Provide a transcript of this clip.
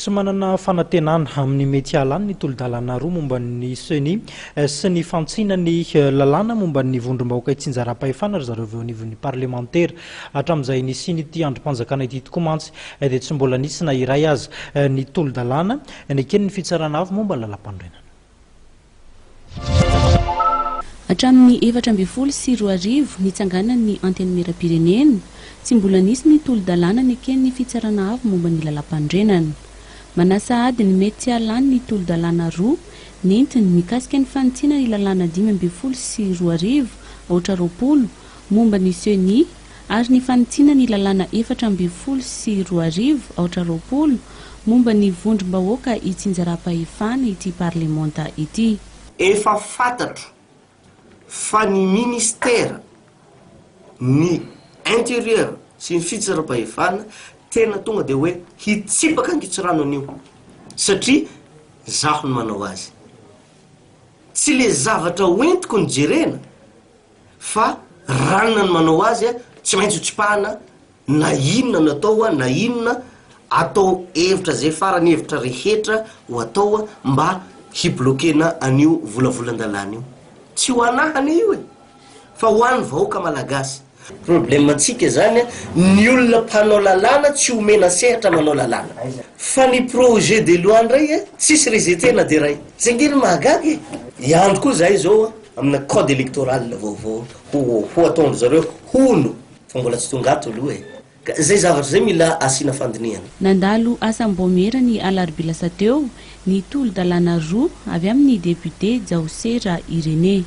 Tsy manana fanantenana amin'ny mety hahalany ny tolo-dalàna roa momba ny Ceni sy ny fantsina ny lalàna momba ny vondrom-bahoaka itsinjaram-pahefana ry zareo avy eo anivon'ny parlemantera. Hatramin'izay nisian'ity andrim-panjakana ity tokoa mantsy dia tsy mbola nisy na iray aza ny tolo-dalàna neken'ny Fitsarana Avo momba ny Lalàmpanorenana. Hatramin'ny 2014 nitsanganan'ny Antenimierampirenena, tsy mbola nisy ny tolo-dalàna neken'ny Fitsarana Avo momba ny Lalàmpanorenana. Manahy sahady ny mety tsy hahalany ny tolo-dalàna roa nentiny mikasika ny fanitsiana ny lalàna 2015 aotra 20 momba ny Ceni ary ny fanitsiana ny lalàna 2014 aotra 20 momba ny vondrom-bahoaka itsinjaram-pahefana ity parlemanta ity. Efa fantatro fa ny ministera ny intérieur sy ny fitsaram-pahefana tena tonga dia hoe hitsipaka ankitsirano an'io satria zaho no manao azy. Tsy le zavatra hoentiko no jerena fa ranona ny manao azy a, tsy maintsy ho tsipahana na inona no atao a, na inona atao hevitra zay farany hevitra rehetra ho atao a mba hi-bloquer-na an'io volavolan-dalàna io. Tsy ho anah anie io e! Fa ho an'ny vahoaka malagasy. Problème antsika zany a, ny olona mpanao lalàna tsy omena sehatra manao lalàna. Fa ny projet de loi ndray a, tsisy rejeter na de ray. Zay nge no mahagaga e! Hiandry koa zahay zao a, amina code électoral vaovao ho ho ataon-dry zareo hono fa mbola tsy tonga ato aloha e! Ka zay zavatra zay mila asiana fandinihana. Nandalo asam-baomiera ny alarobia lasa teo ny tolo-dalàna roa avy amin'ny depiote Djaosera Irénée.